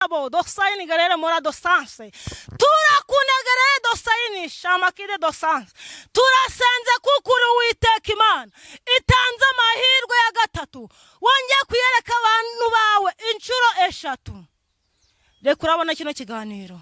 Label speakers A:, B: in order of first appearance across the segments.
A: Abo dosayini garere mora dosanse, turakunegerere dosayini shamakide dosanse. Turasenze kuko uri Uwiteka Imana itanze amahirwe ya gatatu, wongeye kuyereka abantu bawe inshuro eshatu. Reka urabona kino kiganiro,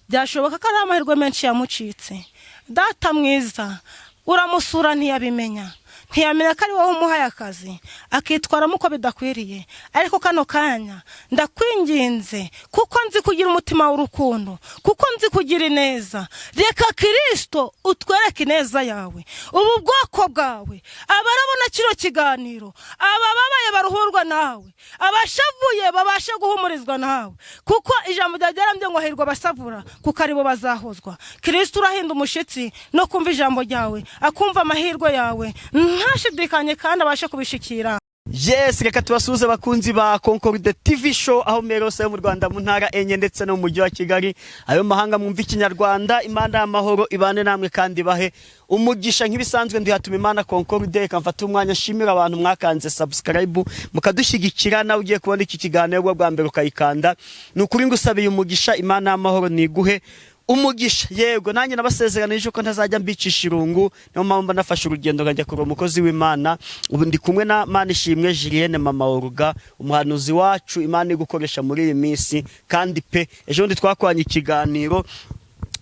A: byashoboka ko ari amahirwe menshi yamucitse. Data mwiza, uramusura ntiyabimenya, ntiyamenya ko ari wowe umuhaye akazi, akitwaramo uko bidakwiriye. Ariko kano kanya ndakwinginze, kuko nzi kugira umutima w'urukundo, kuko nzi kugira ineza, reka Kirisito utwereke ineza yawe. Ubu bwoko bwawe, abarabona kino kiganiro, abababaye baruhurwa nawe, abashavuye babashe guhumurizwa nawe, kuko ijambo ryawe ryarambye ngo hahirwa abasavura, kuko aribo bazahozwa. Kirisito, urahinda umushyitsi no kumva ijambo ryawe, akumva amahirwe yawe ntashidikanye kandi abashe kubishikira.
B: Yes, reka tubasuhuze, abakunzi ba Concorde TV Show, aho mbere hose yo mu Rwanda, mu ntara enye ndetse no mu mujyi wa Kigali, ayo mahanga mwumva Ikinyarwanda. Imana y'amahoro ibane namwe kandi bahe umugisha. Nk'ibisanzwe, ndi hatuma Imana Concorde. Reka mfate umwanya nshimira abantu mwakanze subscribe mukadushyigikira. Nawe ugiye kubona iki kiganiro bwo bwa mbere ukayikanda, ni ukuri ngusabiye umugisha. Imana y'amahoro niguhe umugisha. Yego, nanjye nabasezeranije ko ntazajya mbicisha irungu, niyo mpamvu nafashe urugendo nkajya kureba umukozi w'Imana. Ubu ndi kumwe na Manishimwe Julienne, Mama Oruga, umuhanuzi wacu Imana iri gukoresha muri iyi minsi. Kandi pe, ejo bundi twakoranye ikiganiro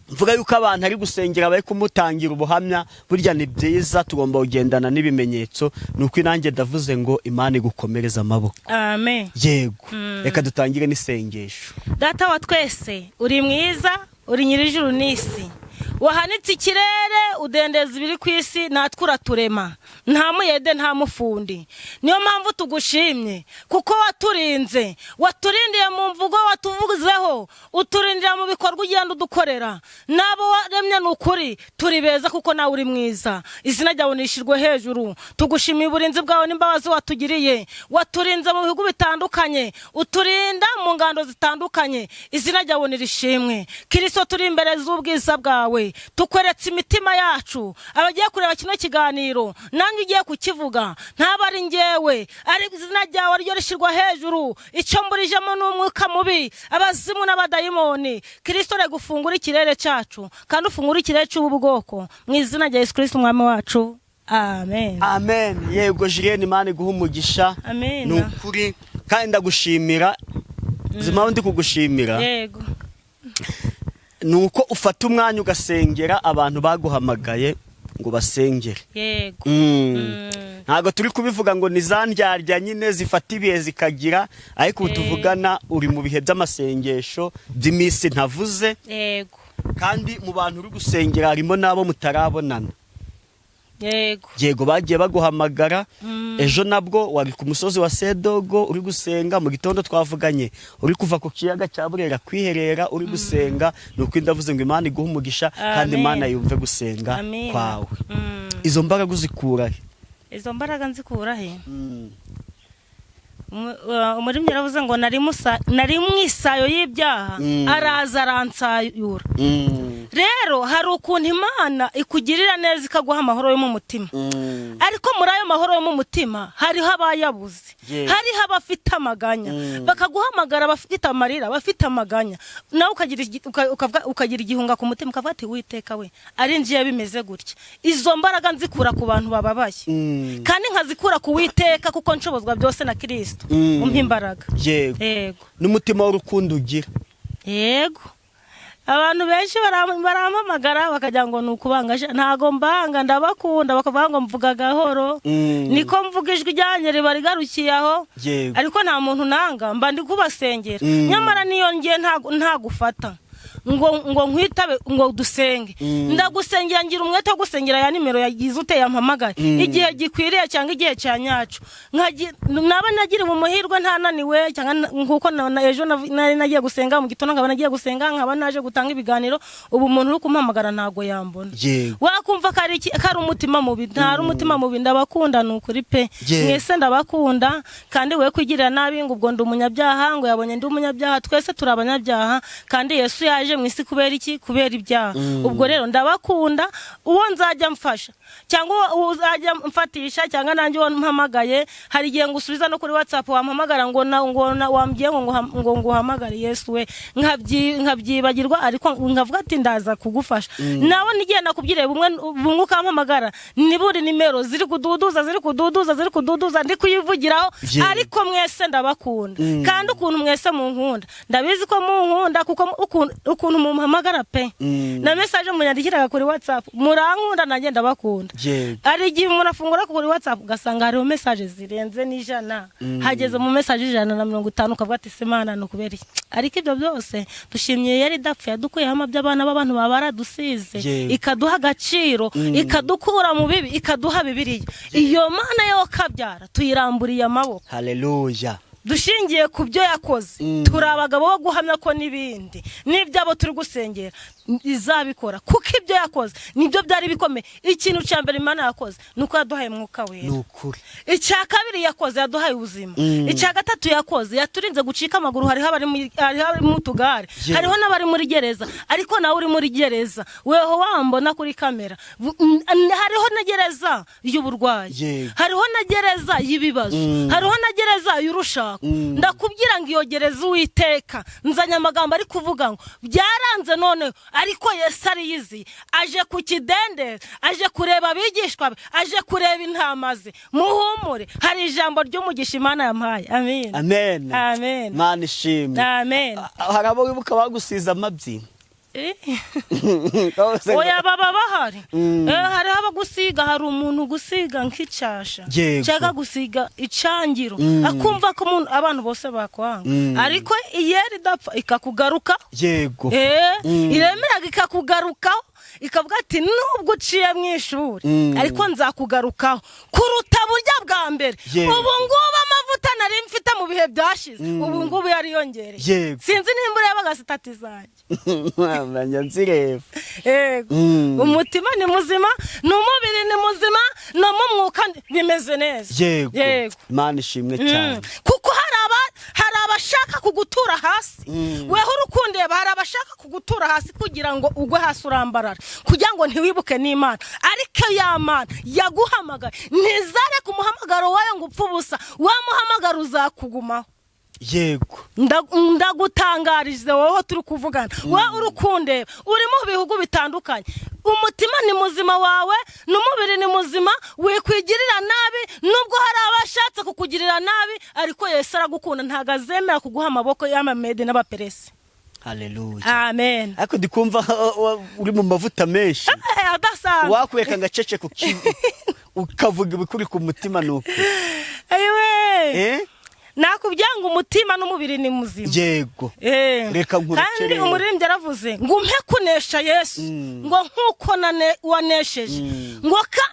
B: mvuga yuko abantu ari gusengera bari kumutangira ubuhamya. Burya ni byiza, tugomba kugendana n'ibimenyetso. Ni uko nanjye ndavuze ngo Imana igukomereze amaboko.
A: Amen.
B: Yego, reka dutangire n'isengesho.
A: Data wa twese, uri mwiza, uri nyir'ijuru n'isi, wahanitse ikirere, udendeza ibiri ku isi, natwe uraturema, nta muyede nta mufundi. Niyo mpamvu tugushimye, kuko waturinze, waturindiye mu mvugo watuvuzeho, uturindira mu bikorwa ugenda udukorera. N'abo waremye, ni ukuri turi beza kuko nawe uri mwiza. Izina ryawe nishyirwe hejuru. Tugushimiye uburinzi bwawe n'imbabazi watugiriye. Waturinze mu bihugu bitandukanye, uturinda mu ngando zitandukanye. Izina ryawe nirishimwe. Kirisito, turi imbere z'ubwiza bwawe, tukweretse imitima yacu. Abagiye kureba kino kiganiro, nanjye ugiye kukivuga, ntaba ari ngewe, ari izina ryawe ryo rishyirwa hejuru. Icyo mburijemo ni umwuka mubi, abazimu n'abadayimoni. Kirisito, reka ufungure ikirere cyacu kandi ufungure ikirere cy'ubu bwoko, mu izina rya Yesu Kirisito Umwami wacu, amen.
B: Amen. Yego Julienne, Imana iguha umugisha.
A: Amen.
B: Ni ukuri kandi ndagushimira. Uzi impamvu ndi kugushimira?
A: Yego.
B: Ni uko ufata umwanya ugasengera abantu baguhamagaye ngo basengere.
A: Yego.
B: Ntabwo turi kubivuga ngo ni za ndyarya nyine zifata ibihe zikagira, ariko ubu tuvugana uri mu bihe by'amasengesho by'iminsi ntavuze. Kandi mu bantu uri gusengera harimo n'abo mutarabonana. Yego, bagiye baguhamagara. Ejo nabwo wari ku musozi wa Sedogo uri gusenga. Mu gitondo twavuganye uri kuva ku kiyaga cya Burera kwiherera uri gusenga. Ni uko ndavuze ngo Imana iguhe umugisha kandi
A: Amen.
B: Imana yumve gusenga
A: Amen.
B: kwawe. Izo mbaraga uzikura he?
A: Izo mbaraga nzikura he? Umuririmbyi yaravuze ngo nari mu isayo y'ibyaha, araza aransayura. Rero hari ukuntu Imana ikugirira neza, ikaguha amahoro yo mu mutima, ariko muri ayo mahoro yo mu mutima hariho abayabuze, hariho abafite amaganya, bakaguhamagara bafite amarira, bafite amaganya, nawe ukagira igihunga ku mutima, ukavuga ati: "Witeka we, ari ngiye bimeze gutya." Izo mbaraga nzikura ku bantu bababaye, kandi nkazikura ku Witeka, kuko nshobozwa byose na Kirisito umpa imbaraga. Yego.
B: N'umutima w'urukundo ugira.
A: Yego, abantu benshi barampamagara bakagira ngo ni ukubanga. Ntago mbanga, ndabakunda. Bakavuga ngo mvuga gahoro. Niko mvuga, ijwi ryanjye riba rigarukiye aho. Ariko nta muntu nanga, mba ndi kubasengera. Nyamara niyo ngiye ntagufata ngo nkwitabe ngo dusenge, ndagusengera, ngira umwete wo gusengera ya nimero yagize ute, yampamagaye, igihe gikwiriye cyangwa igihe cya nyacu. Naba nagiriwe umuhirwe ntananiwe, cyangwa nkuko ejo nari nagiye gusenga mu gitondo, nkaba nagiye gusenga, nkaba naje gutanga ibiganiro. Ubu umuntu uri kumpamagara ntago yambona. Wakumva ko ari ko ari umutima mubi. Ntari umutima mubi, ndabakunda, ni ukuri pe. Mwese ndabakunda. Kandi we kwigirira nabi ngo ubwo ndi umunyabyaha, ngo yabonye ndi umunyabyaha. Twese turi abanyabyaha, kandi Yesu yaje. Yaje mu isi kubera iki? Kubera ibyaha. Ubwo rero ndabakunda. Uwo nzajya mfasha cyangwa uwo uzajya mfatisha cyangwa nanjye uwo mpamagaye, hari igihe ngusubiza no kuri WhatsApp, wampamagara ngo wambwiye ngo nguhamagare, Yesu we, nkabyibagirwa, ariko nkavuga ati ndaza kugufasha. Nawe n'igihe nakubwiriye bumwe bumwe ukampamagara, niburi nimero ziri kududuza, ziri kududuza, ziri kududuza, ndi kuyivugiraho. Ariko mwese ndabakunda, kandi ukuntu mwese munkunda, ndabizi ko munkunda, kuko ukuntu mumpamagara pe, na message munyandikiraga kuri WhatsApp, murankunda, nanjye ndabakunda. Hari igihe umuntu afungura kuri WhatsApp ugasanga hariho message zirenze n'100, hageze mu message 150, ukavuga ati se Mana, ni ukubera iki? Ariko ibyo byose dushimye yari idapfa, yadukuyeho amabyi abana b'abantu baba baradusize, ikaduha agaciro, ikadukura mu bibi, ikaduha Bibiliya. Iyo Mana yo kabyara tuyiramburiye amaboko.
B: Haleluya.
A: Dushingiye ku byo yakoze, turi abagabo bo guhamya ko n'ibindi n'ibyabo turi gusengera izabikora, kuko ibyo yakoze nibyo byari bikomeye. Ikintu cya mbere Imana yakoze ni uko yaduhaye Mwuka Wera.
B: Ni ukuri.
A: Icya kabiri yakoze, yaduhaye ubuzima. Icya gatatu yakoze, yaturinze gucika amaguru. Hariho abari mu tugare, hariho n'abari muri gereza. Ariko nawe uri muri gereza, weho wambona kuri kamera, hariho na gereza y'uburwayi, hariho na gereza y'ibibazo, hariho na gereza y'urushako. Ndakubwira ngo iyo gereza, Uwiteka nzanye amagambo ari kuvuga ngo byaranze noneho, ariko Yesu ariyiziye, aje ku kidendezi, aje kureba abigishwa be, aje kureba intama ze. Muhumure, hari ijambo ry'umugisha Imana yampaye. Amen.
B: Amen.
A: Amen.
B: Mana ishimwe.
A: Amen.
B: Hari abo wibuka bagusize amabyi?
A: Oya, baba bahari. Hariho abagusiga, hari umuntu ugusiga nk'icyasha, cyangwa gusiga icangiro, akumva ko abantu bose bakwanga, ariko iyera idapfa ikakugaruka. Iremeraga ikakugarukaho, ikavuga ati nubwo uciye mu ishuri, ariko nzakugarukaho kuruta burya bwa mbere. Ubu ngubu amavuta nari mfite mu bihe byashize, ubu ngubu yariyongereye. Sinzi nimba ureba agasitati zanjye.
B: Menya nzireba.
A: Yego. Umutima ni muzima, n'umubiri ni muzima, no mu mwuka bimeze neza.
B: Yego, Imana ishimwe cyane.
A: Kuko hari abashaka kugutura hasi. Weho urukundeba, hari abashaka kugutura hasi kugira ngo ugwe hasi urambarara, kugira ngo ntiwibuke n'Imana. Ariko ya Mana yaguhamagaye ntizareke umuhamagaro wayo ngo upfe ubusa. Wa muhamagaro uzakugumaho. Ndagutangarije wowe turi kuvugana, wowe uri kundeba uri mu bihugu bitandukanye, umutima ni muzima wawe n'umubiri ni muzima, wikwigirira nabi nubwo hari abashatse kukugirira nabi. Ariko Yesu aragukunda, ntabwo azemera kuguha amaboko y'Amamede n'Abaperesi.
B: Haleluya.
A: Amen.
B: Ariko ndi kumva uri mu mavuta menshi.
A: Adasanzwe.
B: Wakureka ngacece ukavuga ibikuri ku mutima, ni uku.
A: Ayiwe!
B: Eh?
A: Nakubwira ngo umutima n'umubiri ni muzima.
B: Reka nkureke
A: Kandi
B: rero.
A: umuririmbyi yaravuze ngo umpe kunesha Yesu, ngo nk'uko wanesheje, ngo ka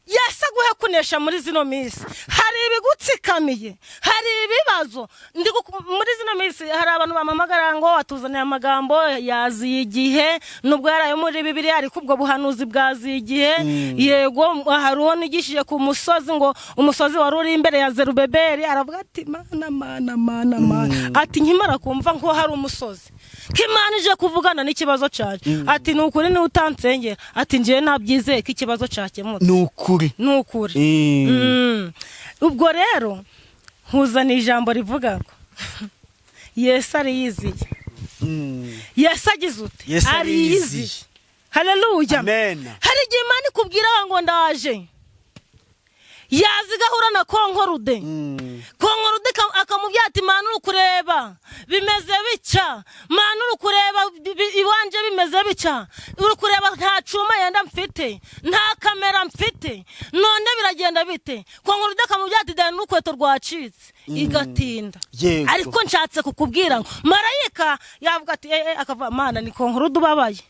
A: Yesu aguhe kunesha muri zino minsi. Hari ibigutsikamiye, hari ibibazo. Muri zino minsi hari abantu bampamagara ngo watuzaniye amagambo yaziye igihe, nubwo yari ayo muri Bibiliya, ariko ubwo buhanuzi bwaziye igihe. Yego, hari uwo nigishije ku musozi, ngo umusozi wari uri imbere ya Zerubeberi, aravuga ati Mana, Mana, Mana, Mana, ati nkimara kumva ngo hari umusozi, ko Imana ije kuvugana n'ikibazo cyanjye, ati ni ukuri niba utansengera, ati njyewe nabyizeye ko ikibazo cyakemutse.
B: Ni ukuri.
A: Ni ukuri. Ubwo rero nkuzaniye ijambo rivuga ngo Yesu ariyiziye. Yesu agize ute?
B: Yesu ariyiziye.
A: Haleluya.
B: Amen.
A: Hari igihe Imana ikubwira ngo ndaje, yaza igahura na Konkorude. Konkorude akamubwira ati Mana, uri kureba bimeze bitya, Mana, uri kureba iwanje bimeze bitya, uri kureba nta cuma yenda mfite, nta kamera mfite, none biragenda bite? Konkorude akamubwira ati dore n'urukweto rwacitse, igatinda. Ariko nshatse kukubwira ngo marayika yavuga ati eh, eh, akavuga Mana, ni Konkorude ubabaye.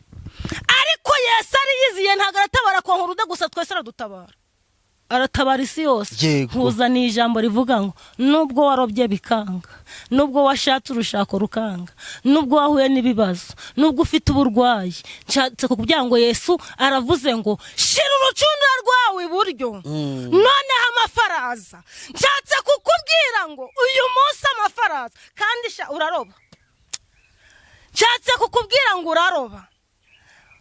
A: Ariko Yesu ariyiziye, ntabwo aratabara Konkorude gusa, twese aradutabara, aratabara isi yose. Nkuzaniye ijambo rivuga ngo nubwo warobye bikanga, nubwo washatse urushako rukanga, nubwo wahuye n'ibibazo, nubwo ufite uburwayi, nshatse kukubwira ngo Yesu aravuze ngo shira urucundura rwawe iburyo, noneho amafaraza. Nshatse kukubwira ngo uyu munsi amafaraza, kandi sha uraroba. Nshatse kukubwira kukubwira ngo uraroba.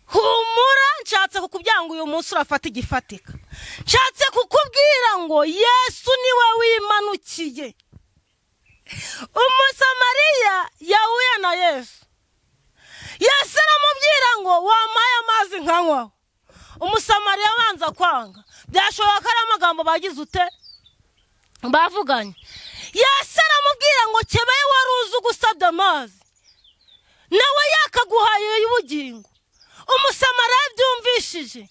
A: Humura, nshatse kukubwira ngo uyu munsi urafata igifatika. Nshatse kukubwira ngo Yesu niwe wimanukiye. Umusamariya yahuye na Yesu, Yesu aramubwira ngo wampaye amazi nkanywaho. Umusamariya abanza kwanga, byashoboka ko ari amagambo bagize ute bavuganye. Yesu aramubwira ngo kebaye wari uzi ugusabye amazi, nawe yakaguhaye ubugingo. Umusamariya yabyumvishije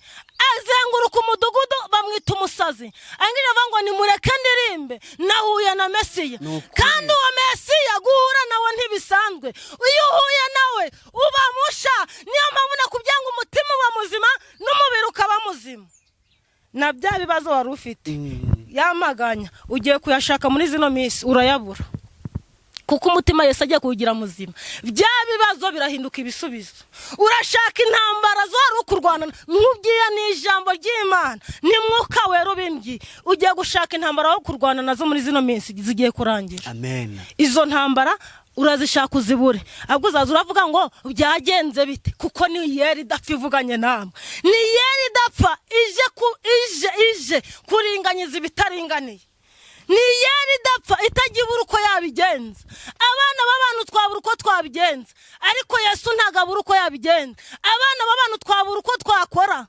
A: azenguruka umudugudu, bamwita umusazi. Angira avuga ngo nimureke ndirimbe, nahuye na Mesiya.
B: Ni ukuri.
A: Kandi uwo Mesiya guhura nawe ntibisanzwe, iyo uhuye nawe uba musha. Niyo mpamvu nakubwira ngo umutima uba muzima n'umubiri ukaba muzima, na bya bibazo wari ufite yamaganya ugiye kuyashaka muri zino minsi urayabura, kuko umutima Yesu agiye kuwugira muzima, bya bibazo birahinduka ibisubizo. Urashaka intambara zo wari ukurwana, nk'ubwiye ni ijambo ry'Imana, ni Mwuka Wera ubimbwiye. Ugiye gushaka intambara wo kurwana nazo muri zino minsi zigiye kurangira.
B: Amen.
A: Izo ntambara urazishaka uzibure, ahubwo uzaza uravuga ngo byagenze bite? Kuko ni Yera idapfa ivuganye namwe, ni Yera idapfa ije ku ije kuringanyiza ibitaringaniye, ni Yera idapfa itagira ibura uko yabigenza. Abana b'abantu twabura uko twabigenza, ariko Yesu ntabwo abura uko yabigenza. Abana b'abantu twabura uko twakora,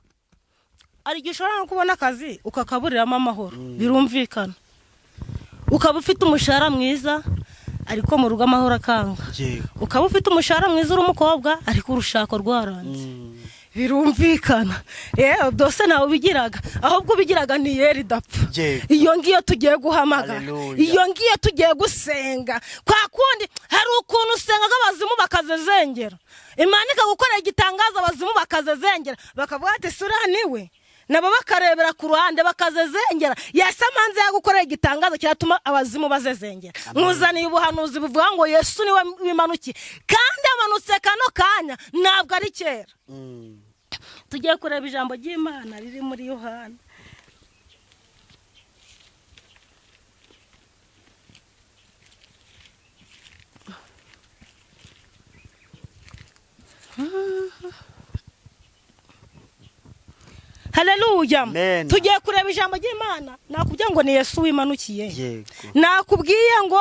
A: hari igihe ushobora no kubona akazi ukakaburiramo amahoro, birumvikana, ukaba ufite umushahara mwiza ariko mu rugo amahoro akanga. Ukaba ufite umushahara mwiza uri umukobwa ariko urushako rwaranze, birumvikana. Yewe, byose ntawe ubigiraga, ahubwo ubigiraga ni Yera idapfa. Iyo ngiyo tugiye guhamagara,
B: Hallelujah.
A: iyo ngiyo tugiye gusenga. Kwa kundi hari ukuntu usenga abazimu bakazezengera, Imana ikagukorera igitangaza, abazimu bakazezengera, bakavuga ati sura niwe, nabo bakarebera ku ruhande bakazezengera. Yesu amanze yagukorera igitangaza kiratuma abazimu bazezengera. Nkuzaniye ubuhanuzi buvuga ngo Yesu niwe wimanukiye, kandi amanutse kano kanya, ntabwo ari kera. Tugiye kureba ijambo ry'Imana riri muri Yohana. Haleluya!
B: Amen.
A: Tugiye kureba ijambo ry'Imana. Nakubwiye ngo ni Yesu wimanukiye. Nakubwiye ngo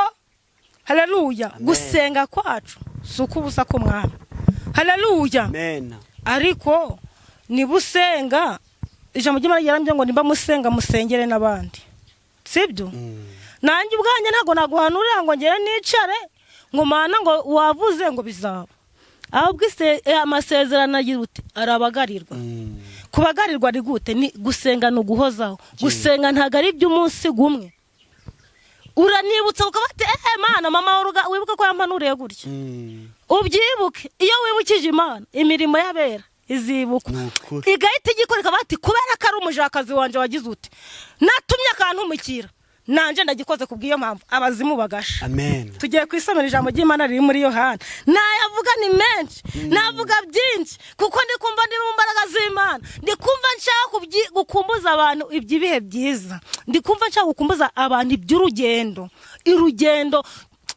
A: haleluya.
B: Amen.
A: Gusenga kwacu si ukubusa k'umwami. Haleluya!
B: Amen.
A: Ariko niba usenga, ijambo ry'Imana ryarambye ngo niba musenga musengere n'abandi, sibyo? Nanjye ubwanjye ntabwo naguhanurira ngo ngere nicare ngo mana ngo wavuze ngo bizaba, ahubwo amasezerano agira ute? Arabagarirwa. Kubagarirwa ni gute? Ni gusenga, ni uguhozaho. Gusenga ntabwo ari iby'umunsi gumwe. Uranibutsa ukaba ati eee Mana, mama wibuke ko yampanuriye gutya. Ubyibuke. Iyo wibukije Imana, imirimo y'abera izibukwa,
B: Ni ukuri.
A: igahita igikora, ikaba ati kubera ko ari umujakazi wanje wagize ute, natumye akantumikira, nanjye ndagikoze. Kubw'iyo mpamvu abazimu bagasha.
B: Amen.
A: Tugiye kwisomera ijambo ry'Imana riri muri Yohana. Nayavuga ni menshi, navuga byinshi, kuko ndi kumva ndi mu mbaraga z'Imana, ndi kumva nshaka gukumbuza abantu iby'ibihe byiza, ndi kumva nshaka gukumbuza abantu iby'urugendo, urugendo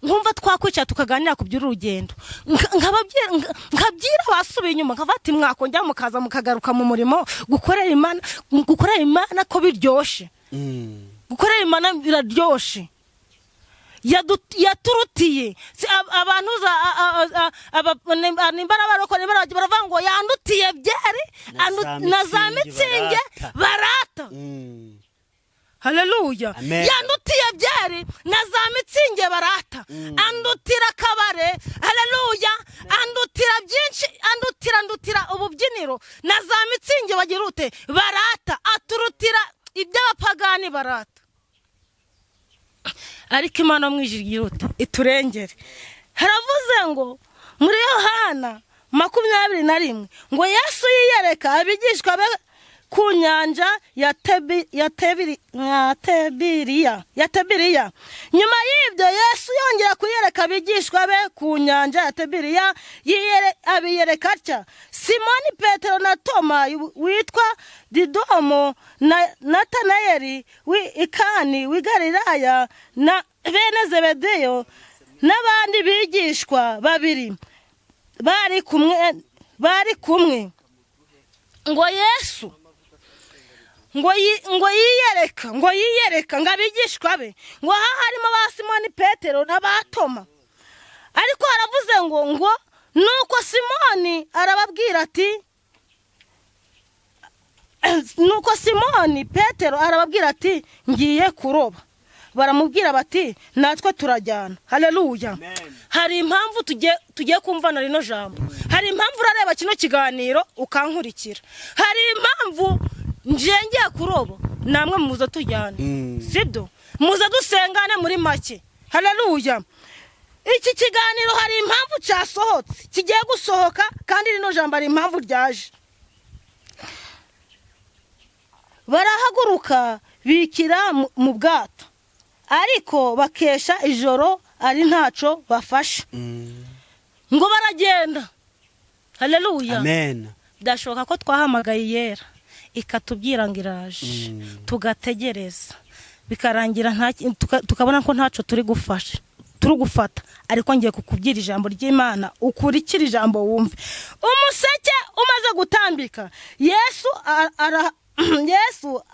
A: nkumva twakwicara tukaganira ku by'urugendo. Nkabwira abasubiye inyuma, nkavuga ati mwakongera mukaza mukagaruka mu murimo gukorera Imana, gukorera Imana ko biryoshe. Gukorera Imana biraryoshe. Yaturutiye. Si abantu nimba ari abarokore, nimba ari baravuga ngo yandutiye byeri
B: Na za
A: na za
B: mitsingi
A: mitsingi
B: barata.
A: Barata. Haleluya!
B: Amen.
A: Yandutiye byeri na za mitsingi barata, andutira akabare. Haleluya! Andutira byinshi, andutira ububyiniro na za mitsingi bagira ute? Barata. Aturutira iby'abapagani barata. Ariko Imana mu ijuru igira ute? Iturengere. Haravuze ngo muri Yohana 21 ngo Yesu yiyereka abigishwa be ku nyanja ya Tebi, ya Tebiri, ya Tebiriya, ya Tebiriya. Nyuma y'ibyo Yesu yongera kuyereka abigishwa be ku nyanja ya Tebiriya, abiyereka atya: Simoni Petero na Toma witwa Didomo na Natanayeli w'i Ikani w'i Galilaya na bene Zebedeyo n'abandi bigishwa babiri. Bari kumwe, bari kumwe. Ngo Yesu ngo yiyereka ngo abigishwa be, ngo aha harimo ba Simoni Petero n'aba Toma. Ariko haravuze ngo nuko Simoni arababwira ati, nuko Simoni Petero arababwira ati: "Ngiye kuroba." Baramubwira bati: "Natwe turajyana." Haleluya! Hari impamvu tugiye kumvana rino jambo, hari impamvu urareba kino kiganiro ukankurikira, hari impamvu ngiye kuroba, namwe muze tujyane. Sibyo? Muze dusengane muri make. Haleluya! Iki kiganiro hari impamvu cyasohotse, kigiye gusohoka, kandi rino jambo hari impamvu ryaje. Barahaguruka bikira mu bwato, ariko bakesha ijoro ari ntaco bafashe. Ngo baragenda. Haleluya!
B: Amen.
A: Byashoboka ko twahamagaye Iyera ikatubwira ngo iraje, tugategereza bikarangira tukabona ko ntaco turi gufasha, turi gufata. Ariko ngiye kukubwira ijambo ry'Imana, ukurikire ijambo wumve. Umuseke umaze gutambika, Yesu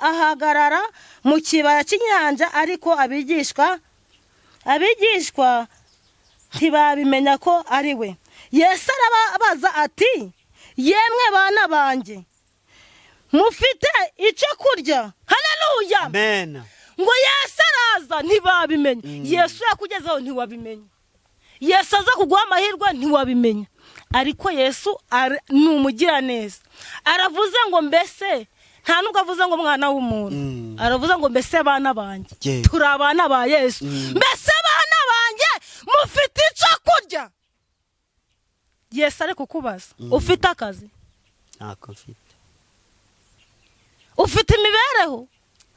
A: ahagarara mu kibaya cy'inyanja, ariko abigishwa ntibabimenya ko ari we. Yesu arababaza ati: "Yemwe bana banjye, mufite icyo kurya?" Haleluya!
B: Amen.
A: Ngo Yesu araza ntibabimenya. Yesu yakugezeho ntiwabimenya, Yesu aza kuguha amahirwe ntiwabimenya. Ariko Yesu ni umugiraneza. Aravuze ngo mbese, nta nubwo avuze ngo mwana w'umuntu, aravuze ngo mbese bana banjye. Turi abana ba Yesu. Mbese bana banjye, mufite icyo kurya? Yesu ari kukubaza. Ufite akazi?
B: Ntako mfite.
A: Ufite imibereho?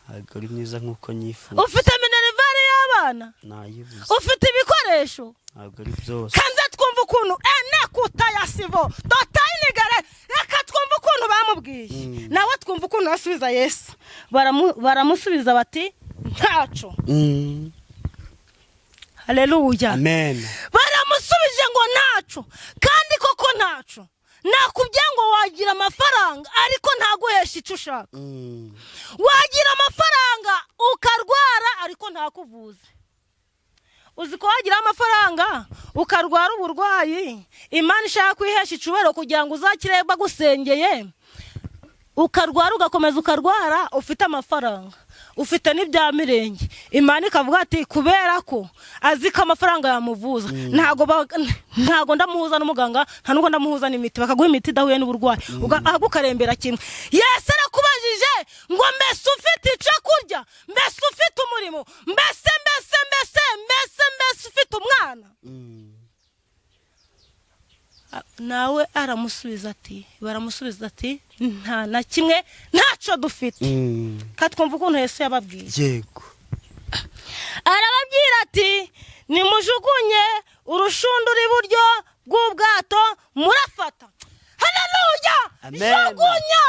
B: Ntabwo ari myiza nk'uko nyifuza.
A: Ufite minerval y'abana?
B: Nayibuze.
A: Ufite ibikoresho?
B: Ntabwo ari byose.
A: Kanze twumva ukuntu enekuta ya sivo dotayinigare. Reka twumve ukuntu bamubwiye, nawe twumva ukuntu basubiza Yesu. Baramusubiza bati: "Ntaco." Haleluya!
B: Amen.
A: Baramusubije ngo ntaco, kandi koko ntaco. Nakubwiye ngo wagira amafaranga ariko ntaguhesha icyo ushaka. Wagira amafaranga ukarwara ariko ntakuvuze. Uzi ko wagira amafaranga ukarwara uburwayi Imana ishaka kwihesha icubero kugira ngo uzakire bagusengeye, ukarwara, ugakomeza ukarwara, ufite amafaranga, ufite n'ibya mirenge, Imana ikavuga ati: "Kubera ko azi ko amafaranga yamuvuza, ntago ndamuhuza n'umuganga, nta nubwo ndamuhuza n'imiti." Bakaguha imiti idahuye n'uburwayi, ahubwo ukarembera kimwe. Yesu arakubajije ngo: "Mbese ufite icyo kurya? Mbese ufite umurimo? Mbese, mbese, mbese, mbese, mbese ufite umwana?" Nawe aramusubiza ati, baramusubiza ati: "Nta na kimwe, ntacyo dufite." Katwumva ukuntu Yesu yababwiye. Arababwira ati: "Nimujugunye urushundura iburyo bw'ubwato, murafata." Haleluya!
B: Amen.
A: Jugunya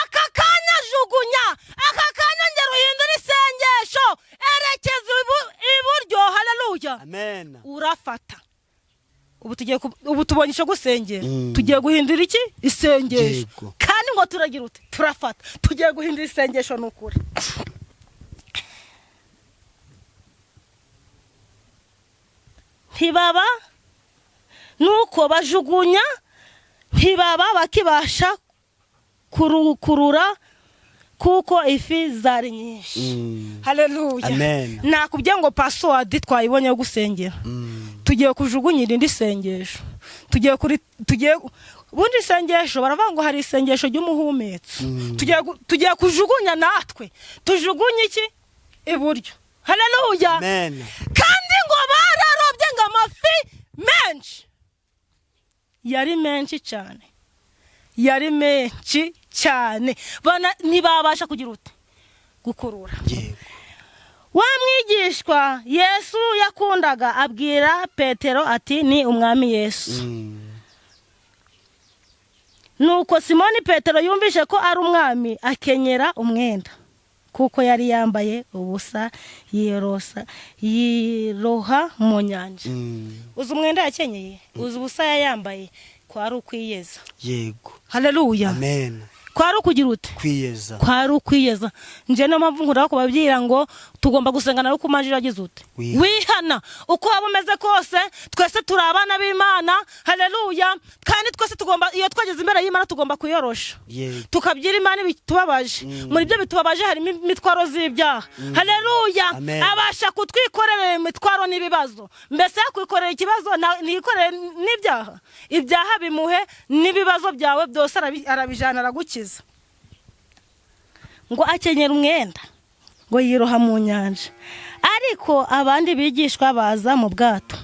A: aka kanya, jugunya aka kanya, ngera uhindure isengesho, erekeza iburyo. Haleluya!
B: Amen.
A: Urafata. Ubu tubonye icyo gusengera. Tugiye guhindura iki? Isengesho. Kandi ngo turagira uti turafata. Tugiye guhindura isengesho, ni ukuri. Ntibaba nuko bajugunya, ntibaba bakibasha kurukurura kuko ifi zari nyinshi. Haleluya!
B: Amen.
A: Nakubwiye ngo password twayibonye yo gusengera. Tugiye kujugunya irindi sengesho, tugiye kuri tugiye ubundi isengesho. Baravuga ngo hari isengesho ry'umuhumetso. Tugiye kujugunya natwe, tujugunye iki? Iburyo. Haleluya!
B: Amen.
A: Kandi ngo bararobye ngo amafi menshi, yari menshi cyane, yari menshi cyane. Ntibabasha kugira ute? Gukurura. Wa mwigishwa Yesu yakundaga abwira Petero ati: "Ni Umwami Yesu." Nuko Simoni Petero yumvise ko ari Umwami, akenyera umwenda. Kuko yari yambaye ubusa, yiyorosa, yiroha mu nyanja. Uzi umwenda yakenyeye, uzi ubusa yayambaye, kwari ukwiyeza. Haleluya.
B: Amen.
A: Kwari ukugira ute?
B: Kwiyeza.
A: Kwari ukwiyeza. Nje niyo mpamvu nkunda kubabwira ngo tugomba gusengana ariko umanje uragize ute?
B: Wihana.
A: Wihana. Uko waba umeze kose, twese turi abana b'Imana. Haleluya. Kandi twese tugomba, iyo twageze imbere y'Imana, tugomba kuyorosha, tukabyira Imana ibitubabaje. Muri ibyo bitubabaje harimo imitwaro z'ibyaha. Haleluya.
B: Amen.
A: Abasha kutwikorera imitwaro n'ibibazo. Mbese yakwikorera ikibazo, ntiyikorere n'ibyaha? Ibyaha bimuhe n'ibibazo byawe byose, arabijana, aragukiza. Ngo akenyera umwenda, ngo yiroha mu nyanja. Ariko abandi bigishwa baza mu bwato,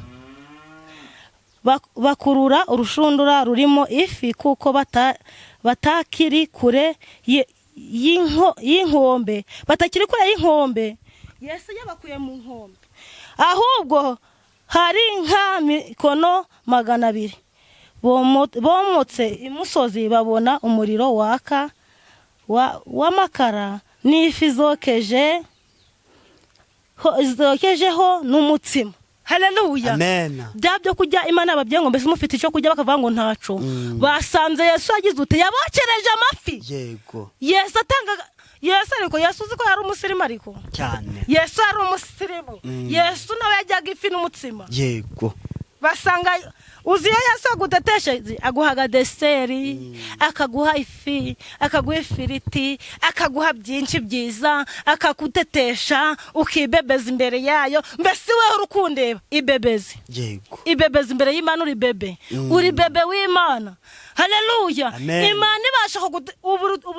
A: bakurura urushundura rurimo ifi, kuko batakiri kure y'inkombe, batakiri kure y'inkombe. Yesu yabakuye mu nkombe, ahubwo hari nka mikono 200. Bomotse imusozi, babona umuriro waka w'amakara n'ifi zokejeho n'umutsima. Haleluya.
B: Amen.
A: Bya byo kurya Imana yababwiye ngo: "Mbese mufite icyo kurya?" Bakavuga ngo: "Ntaco." Basanze Yesu yagize ute? Yabokereje amafi. Yesu atanga, Yesu, ariko Yesu uzi ko yari umusirimu ariko?
B: Cyane.
A: Yesu yari umusirimu. Yesu nawe yajyaga ifi n'umutsima. Basanga, uzi iyo Yesu aguteteshe, aguhaga dessert, akaguha ifi, akaguha ifiriti, akaguha byinshi byiza, akagutetesha, ukibebeza imbere yayo. Mbese weho uri kundeba, ibebeze, ibebeze imbere y'Imana. Uri bébé, uri bébé w'Imana. Haleluya.
B: Amen.
A: Imana ibasha ubu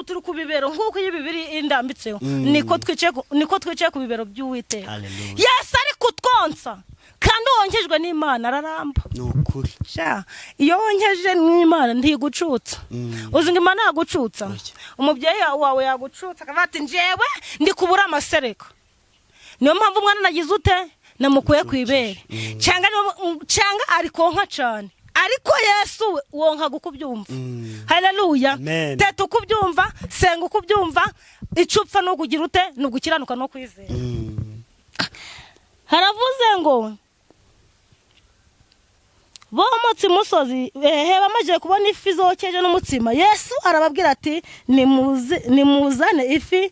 A: turi ku bibero nk'uko iyi Bibiri indambitseho. Niko twicaye ku bibero by'Uwiteka.
B: Hallelujah.
A: Yesu ari kutwonsa, kandi uwonkejwe n'Imana araramba.
B: Ni ukuri.
A: Sha, iyo wonkeje n'Imana ntigucutsa. Uzi ngo Imana yagucutsa?
B: Oya.
A: Umubyeyi wawe yagucutsa akavuga ati: "Njyewe ndi kubura amasereka, niyo mpamvu umwana nagize ute? Namukuye ku ibere," cyangwa ari konka cyane. Ariko Yesu we wonkaga uko ubyumva. Haleluya.
B: Amen.
A: Teta uko ubyumva, senga uko ubyumva. Icyo upfa ni ukugira ute? Ni ugukiranuka no kwizera. Haravuze ngo bomotse imusozi, ehe, bamaze kubona ifi zokeje n'umutsima, Yesu arababwira ati: "Nimuzane ifi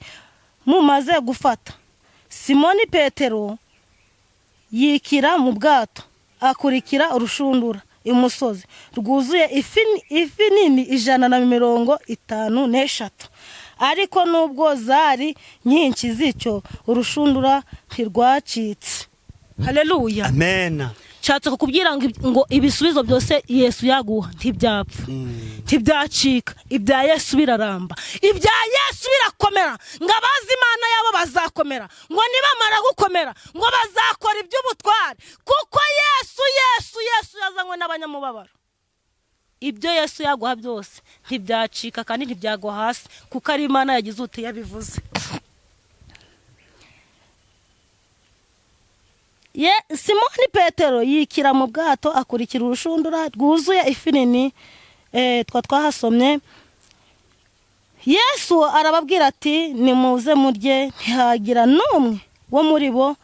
A: mumaze gufata." Simoni Petero yikira mu bwato, akurikira urushundura imusozi, rwuzuye ifi nini 153. Ariko nubwo zari nyinshi zityo, urushundura ntirwacitse. Haleluya.
B: Amen.
A: Nshatse kukubwira ngo ibisubizo byose Yesu yaguha ntibyapfa, ntibyacika. Ibya Yesu biraramba, ibya Yesu birakomera. Ngo abazi Imana yabo bazakomera, ngo nibamara gukomera ngo bazakora iby'ubutwari, kuko Yesu, Yesu, Yesu yazanywe n'abanyamubabaro. Ibyo Yesu yaguha byose ntibyacika kandi ntibyagwa hasi, kuko ari Imana yagize ute? Yabivuze. Ye Simoni Petero yikira mu bwato, akurikira urushundura rwuzuye ifi nini. Twa twahasomye. Yesu arababwira ati: "Nimuze murye." Ntihagira n'umwe wo muri bo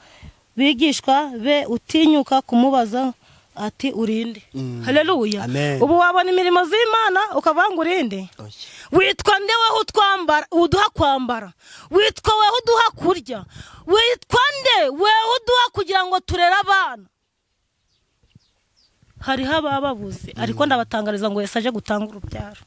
A: bigishwa be utinyuka kumubaza ati: "Urinde?" Haleluya.
B: Amen.
A: Ubu wabona imirimo z'Imana ukavuga ngo: "Urinde?"
B: Oya.
A: Witwa nde weho utwambara, uduha kwambara? Witwa weho uduha kurya? Witwa nde weho uduha kugira ngo turere abana? Hariho abababuze, ariko ndabatangariza ngo Yesu aje gutanga urubyaro.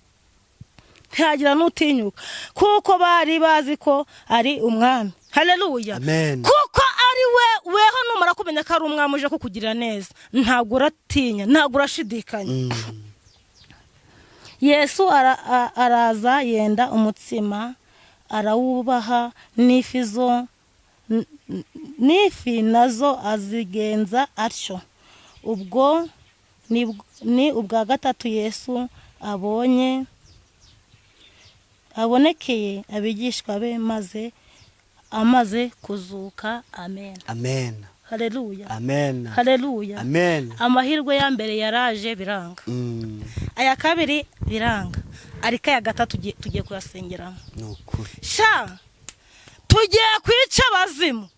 A: Ntihagira n'utinyuka, kuko bari bazi ko ari Umwami. Haleluya.
B: Amen.
A: Kuko ari we. Weho numara kumenya ko ari Umwami uje kukugirira neza, ntabwo uratinya, ntabwo urashidikanya. Yesu araza, yenda umutsima, arawubaha, n'ifi zo n'ifi nazo azigenza atyo. Ubwo ni ubwa gatatu Yesu abonye abonekeye abigishwa be maze amaze kuzuka. Amen.
B: Amen.
A: Haleluya.
B: Amen.
A: Haleluya.
B: Amen.
A: Amahirwe ya mbere yaraje biranga, aya kabiri biranga, ariko aya gatatu tugiye kuyasengeramo.
B: Ni ukuri.
A: Sha, Tugiye kwica abazimu.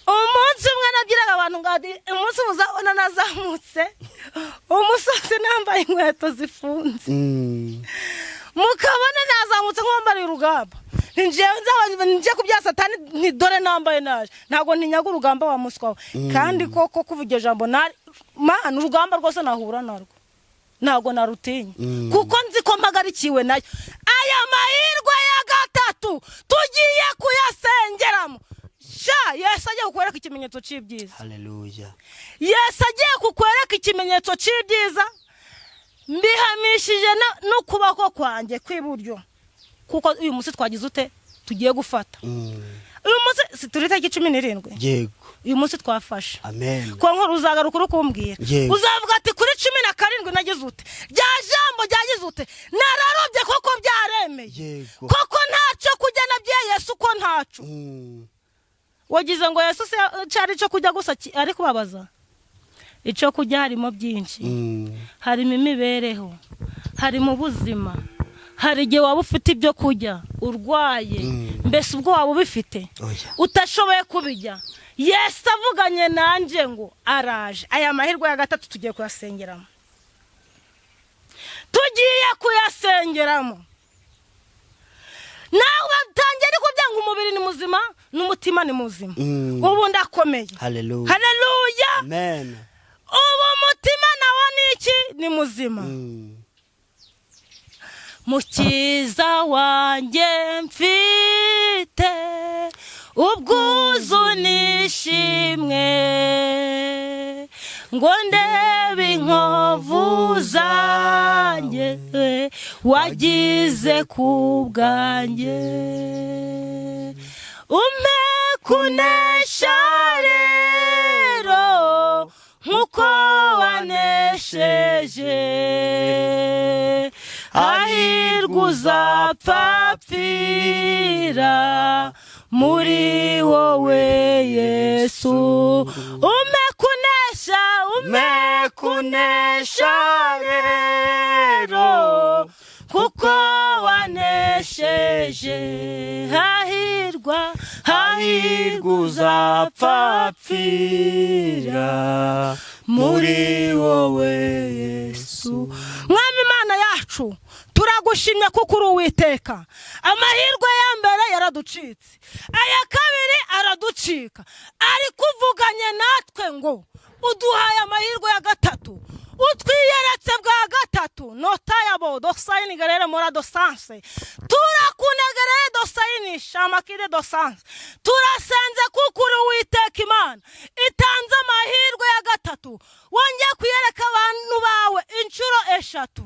A: Umunsi umwe nabwiraga abantu ngo umunsi muzabona nazamutse umusozi nambaye inkweto zifunze, mukabona nazamutse nk'uwambariye urugamba. Njyewe nzaba njye ku bya Satani, nti dore nambaye naje, ntabwo ntinyaga urugamba wa muswa we. Kandi koko kuva iryo jambo mana, urugamba rwose nahura narwo ntabwo narutinya, kuko nzi ko mpagarikiwe nayo. Aya mahirwe ya gatatu tugiye kuyasengeramo. Sha, Yesu agiye kukwereka ikimenyetso cy'ibyiza.
B: Haleluya.
A: Yesu agiye kukwereka ikimenyetso cy'ibyiza, mbihamishije n'ukuboko kwanjye kw'iburyo, kuko uyu munsi twagize ute? Tugiye gufata. Uyu munsi si turi itariki 17?
B: Yego.
A: Uyu munsi twafashe.
B: Amen.
A: Konkora uzagaruka uri kumbwira.
B: Yego.
A: Uzavuga ati kuri 17 nagize ute? Rya jambo ryagize ute? Nararobye koko, byaremeye. Koko ntacyo kurya nabwiye Yesu ko ntaco. Wagize ngo Yesu se cyari icyo kurya gusa ari kubabaza? Icyo kurya harimo byinshi. Harimo imibereho, harimo ubuzima. Hari igihe waba ufite ibyo kurya urwaye. Mbese ubwo waba ubifite
B: Oya.
A: utashoboye kubijya? Yesu avuganye nanjye ngo araje. Aya mahirwe ya gatatu tugiye kuyasengeramo, tugiye kuyasengeramo. Nawe batangiye ariko byanga, umubiri ni muzima n'umutima ni muzima. Ubu ndakomeye.
B: Haleluya.
A: Haleluya.
B: Amen.
A: Ubu umutima nawo ni iki? Ni muzima. Mukiza wanjye, mfite ubwuzu nishimwe ngo ndebe inkovu zanjye wagize ku bwanjye. Umpe kunesha rero nk'uko wanesheje. Hahirwa uzapfa apfira muri wowe Yesu. Umpe kunesha, umpe kunesha rero kuko wanesheje. Hahirwa, hahirwa uzapfa apfira muri wowe Yesu. Mwami Imana yacu, turagushimye kuko uri Uwiteka. Amahirwe ya mbere yaraducitse, aya kabiri araducika, ariko uvuganye natwe ngo uduhaye amahirwe ya gatatu, utwiyeretse bwa gatatu. Notayabo dosayini garere mora dosanse, turakunegerere dosayini shamakide dosanse. Turasenze kuko uri Uwiteka Imana itanze amahirwe ya gatatu, wongeye kuyereka abantu bawe inshuro eshatu.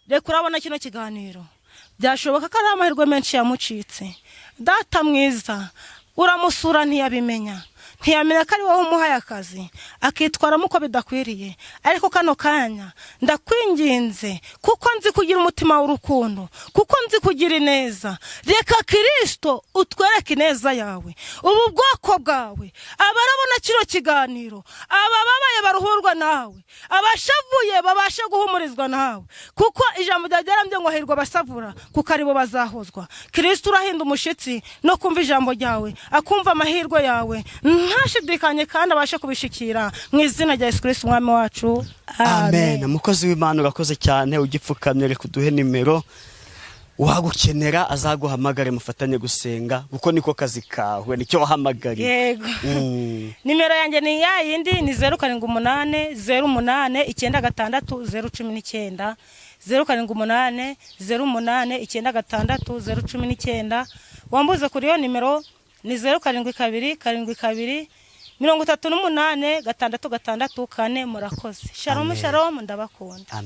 A: Reka urabona kino kiganiro, byashoboka ko ari amahirwe menshi yamucitse. Data mwiza, uramusura ntiyabimenya, ntiyamenya ko ari wowe umuhaye akazi, akitwaramo uko bidakwiriye. Ariko kano kanya ndakwinginze, kuko nzi kugira umutima w'urukundo, kuko nzi kugira ineza, reka Kirisito utwereke ineza yawe. Ubu bwoko bwawe, abarabona kino kiganiro, abababaye baruhurwa nawe, abashavuye babashe guhumurizwa nawe, kuko ijambo ryawe ryarambye ngo hahirwa abasavura kuko aribo bazahozwa. Kirisito, urahinda umushyitsi no kumva ijambo ryawe, akumva amahirwe yawe ntashidikanye kandi abashe kubishikira, mu izina rya Yesu Kirisito Umwami wacu.
B: Amen. Umukozi w'Imana, urakoze cyane. Ugipfukamye, reka uduhe nimero, wagukenera azaguhamagare mufatanye gusenga, kuko niko kazi kawe, nicyo wahamagariye.
A: Yego. Nimero yanjye ni ya yindi, ni 0780 896 019, 0780 896 019. Wambuze kuri iyo nimero ni 0727 738664. Murakoze. Shalom.
B: Amen.
A: Shalom, ndabakunda.
B: Amen.